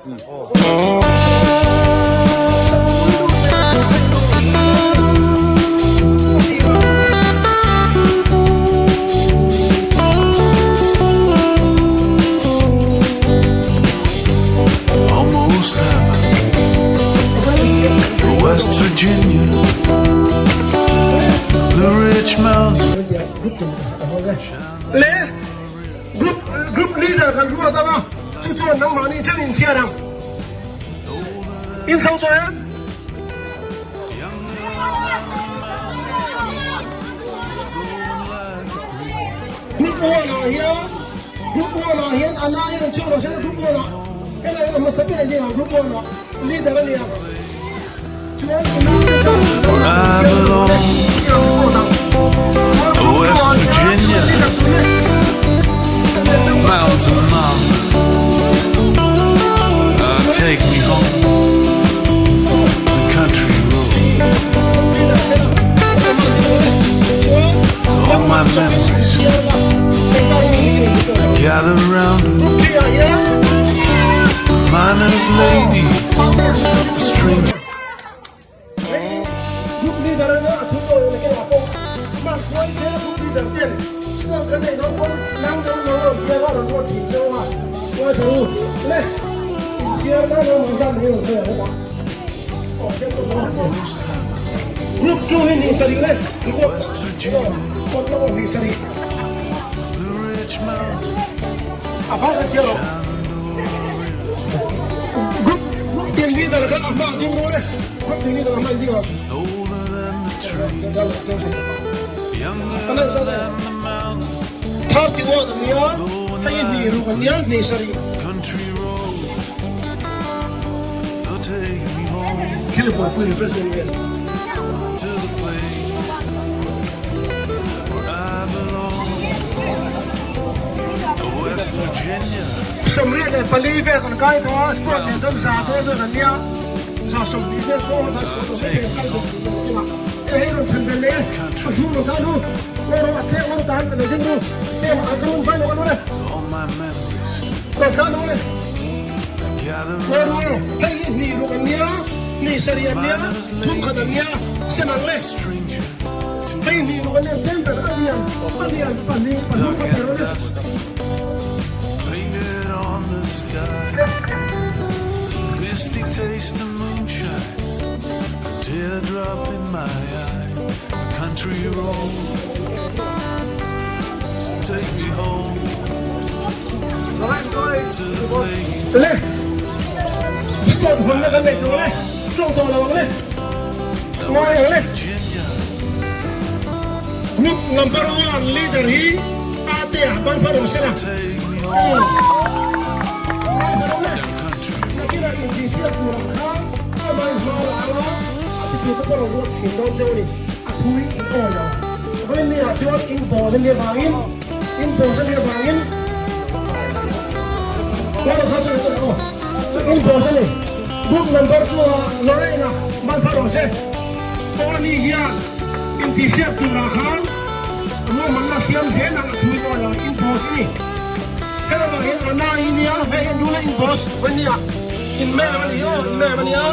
Almost heaven, West Virginia, Blue Ridge Mountain. Le group group leader kan ruat anga chu chuan nangmahni then inchhiar ang. In so tawh em? Group one ah hian Group one ah hian a nai in an chhuak lo se Group one ah helai a hmasa ber a ni ang Group one ah leader a ni ang chuan a nai te chuan I belong West Virginia Mountain Mama uh, Take me home The country road All my memories Gather round Miner's lady A stranger Group leader anga a thu tawh leh keimah pawh mark huai se group leader ten school kan neih dawn pawn nang deuh lo rawn biak a rawn ruat thin cheu a ngawi tha u le inchhiar nan lo mang zat mai rawn sawi ang hetah aw hriat pawh chuan Group 2 hi ni sarih le kawt lo ni sarih a bang kan chhiar lo Group team leader kha a hma ding ru le Group team leader a hma in ding ang 31 an nia hei hnih ruk an nia hnih sarih thil buaipui refreshment vel. 84 vel kan kai tawh a, sport nen chuan za dawn vel an nia, 120 vel pawh a sawi tawh mai thei, kal bawk tur a ni a, e hei rawn chhan vel leh e, a hnung lo tan u, aw rawh a tlem aw tan lo ding ru, tlem a ka run vai lo ka lu le, rawn tlan u le, aw ru e, hei hi hnih ruk an nia, hnih sarih an nia, thum khat an nia, sen ang le, hei hnih ruk an nia tlem ber a lian, a lian pahnih pahnum khat ber a ni. Le sport hawnna kan neih tawh le tlawh tawh lo ang le ngawi ang le group number one leader hi Atea ban pha rawh sela aw ngai pha rawh le nakina intihsiak tur ang khan ama in hma la anga a ti tur te pawh lo ruat thin dawn cheu a ni a thu hi in awi lo vawiin ah chuan in bawl a nih avangin in bawl a nih avangin Kawr kha chu aw chu in bawl a ni group number 2 ah Lorraine-a ban pha rawh se aw ani hian intihsiak turah khan Ruahmanna siam zel ang a thui dawn lo in boss a ni. Helamah hian Anna hi nia, hei hian Lula in boss vawi nia, in mem a ni aw, in mem a nia,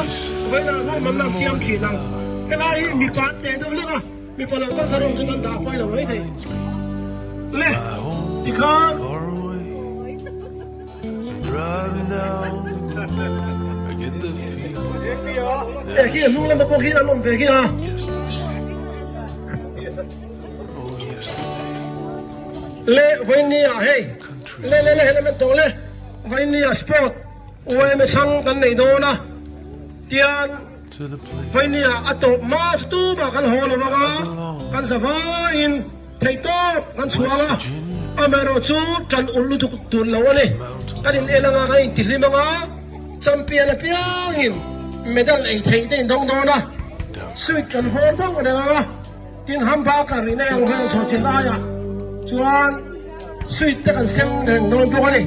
vawiinah ruahmanna siam thin ang. Helai hi mipa an teh deuh lek a, mipa lo kal thar awm chu kan dah pawi lo mai thei. Le, tikhan. Eh khi a hnung lamah pawh khi an awm ve khi a. Le vawinia hei le le le helmet an tawng le vawinia sport UMA chhang kan nei dawn a tian vawinia a tawp hma chu tumah kan haw lo vang a kan za vaiin theihtawp kan chhuang a amaherawh chu tan ulh lutuk tun lo a ni kan in en anga kan intihlim anga champion apiangin medal ei theih te in dawng dawn a sweet kan hawr deuh reng anga. Tin hamba ka rihna ang hian chho thil aiah chuan sweet te kan sem reng dawn bawk a ni.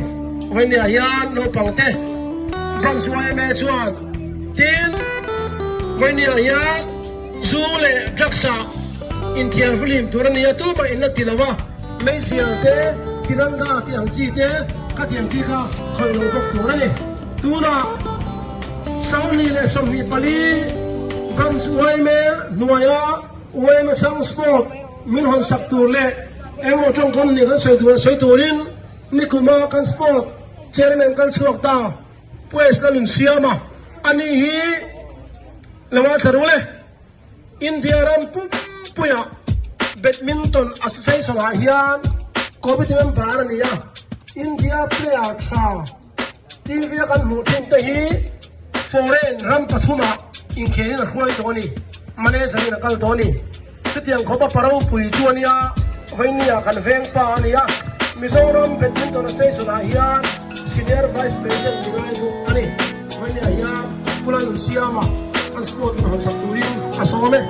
Vawinia hian naupang te branch yma chuan tin vawinia hian zu leh drugs ah inthiar vulim tur a ni a, tumah in la ti lo a, meizial te, tiranga tih ang chi te khatiang chi kha khawih lo bawk tur a ni. Tunah 2024 Branch yma hnuaia yma chang sport min hawn sak tur leh engemaw tawngkam nih kan sawi tur an sawi turin nikuma kan sport chairman kal chhuak ta Pues la min siam a, ani hi lo a thla rul e. India ram pumpuia Badminton Association ah hian committee member a ni a, India player tha TV a kan hmuh thin te hi foreign ram pathumah inkhelin a hruai tawh a ni, manager in a kal tawh a ni. Chutiang khawpa pa ropui chu a nia, Vainia kan veng pa a ni a, Mizoram Badminton Association ah hian Senior Vice President ni ngai bawk a ni. Vainia hian Pu Lalnunsiama an sport in hawn sak turin a sawm e.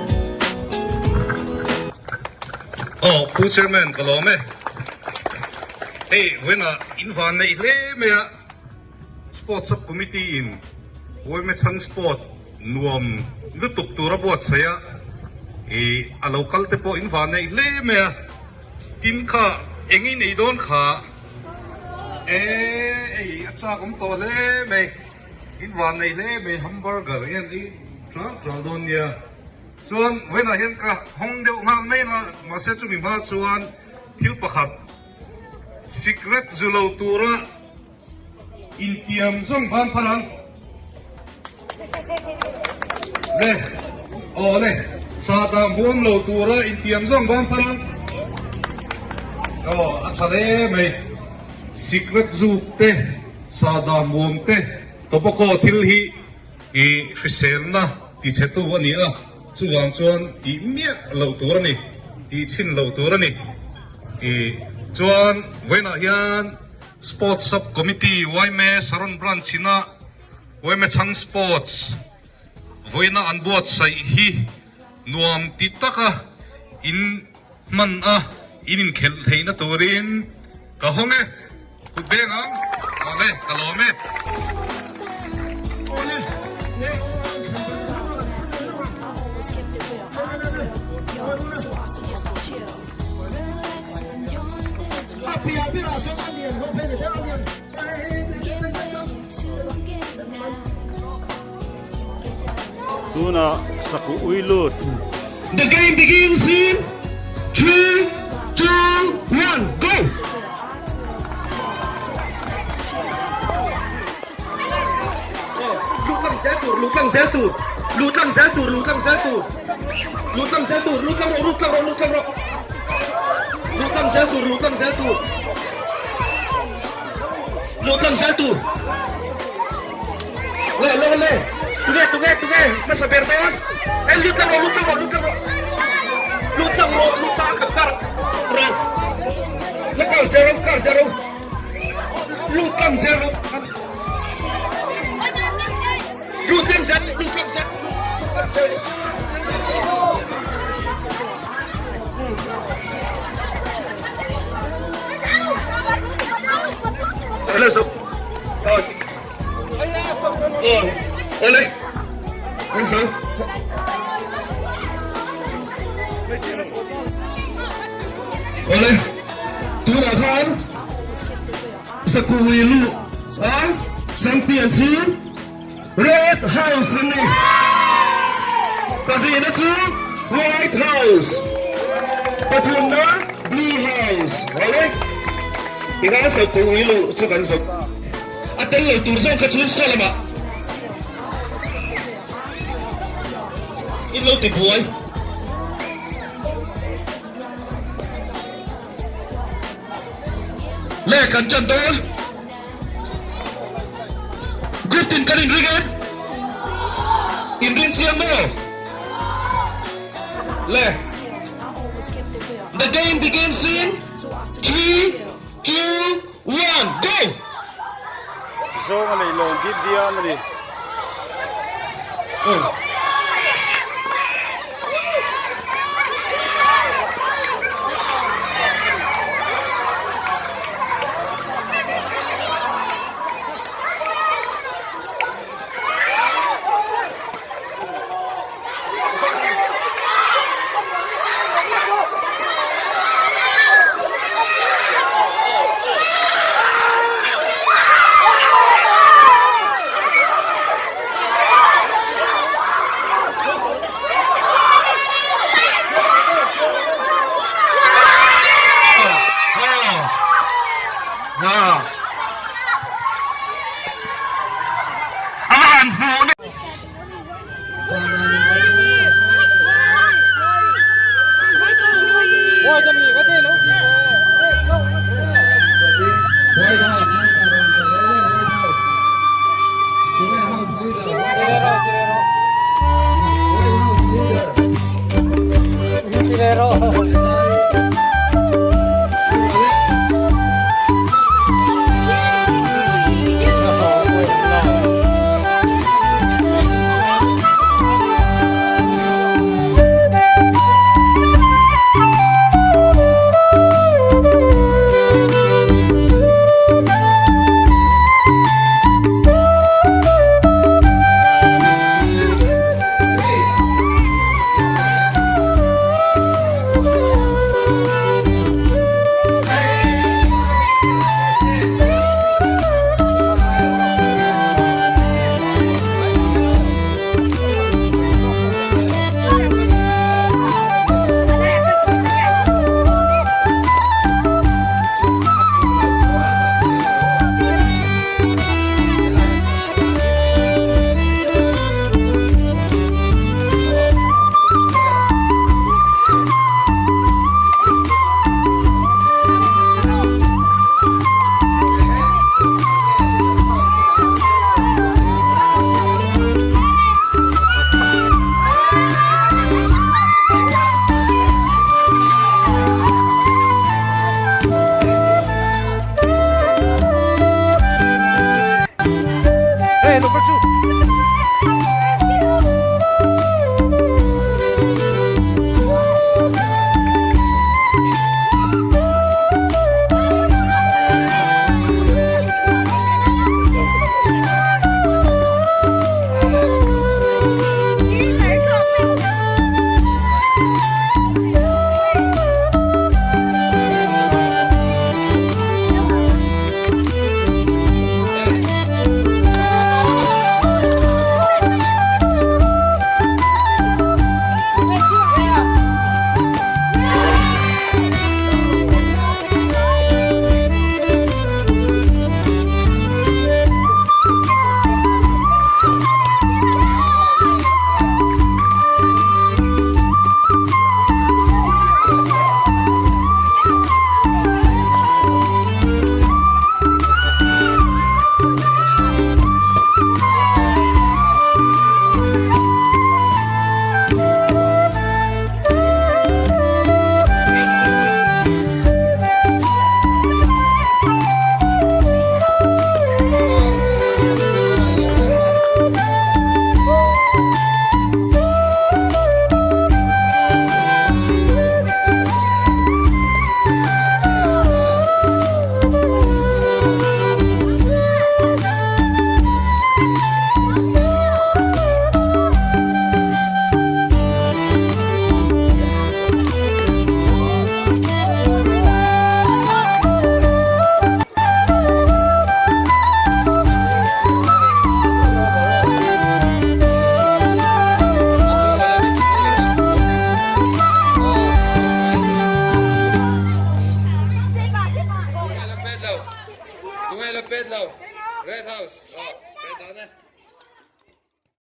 Aw Pu Chairman ka lawm e. Hei vawiinah in van neih hle mai a, Sports Sub Committee in Vawimechhang Sport Nuam lutuk tur a buatsaih a, ih a lo kal te pawh in van neih hle mai a, tin kha eng i nei dawn kha e ei a chak awm tawh hle mai, in van neih hle mai hamburger hian ei ṭal ṭal dawn nia, chuan vawiinah hian ka hawng deuh nghal mai a, mahse chumi hma chuan thil pakhat sikret zu lo tura. Intiam zawng van phar ang. Le, aw le, sahdah hmuam lo tura intiam zawng van phar ang. Aw, a tha hle mai. Sikret zuk te, sahdah hmuam te, tobacco thil hi i hriselna tichhetu a ni a, chuvang chuan tih miah loh tur a ni, tih chhin loh tur a ni. I chuan vawiinah hian. Sports Sub Committee yma Saron Branch ina yma Chhang Sports vawiina an buatsaih hi nuam ti taka in hman a in inkhelh theihna turin ka hawng e. Kut beng ang. Awle, ka lawm e. A piah berah sawn a lian ho phei ta deuh a lian. Tunah sakuh ui lut. The game begins in 3, 2, 1, go! Lut lang zel tur, lut lang zel tur, lut lang zel tur, lut lang zel tur, lut lang zel tur, lut lang rawh, lut lang rawh, lut lang rawh. Lut lang zel tur, lut lang zel tur. Lut lang zel tur. Le, le, le. Tunge, tunge, tunge. Hmasa ber dawn. Eh, lut lang rawh, lut lang rawh, lut lang rawh. Lut lang rawh, lut ta khat kar. Rawh. La kar zel rawh, kar zel rawh. Lut lang zel rawh. Lut lang zel, lut lang zel, lut lang zel. Hello, so. Oh. Ole. Hello. Ole. Tunah khan Sakui lu a champion chu Red House a ni. Pahnihna chu White House, pathumna Blue House. Awle, tikhan Sakui lu chu kan zawk. A tel lo tur zawk kha chu saw lamah in lo ti buai. Le kan chan dawn. Group tin kan inring e. Inring chiang maw? Le. The game begins in 3, 2, 1, go! Zawng a nei lawm bik diam a ni. Han hmuh ni.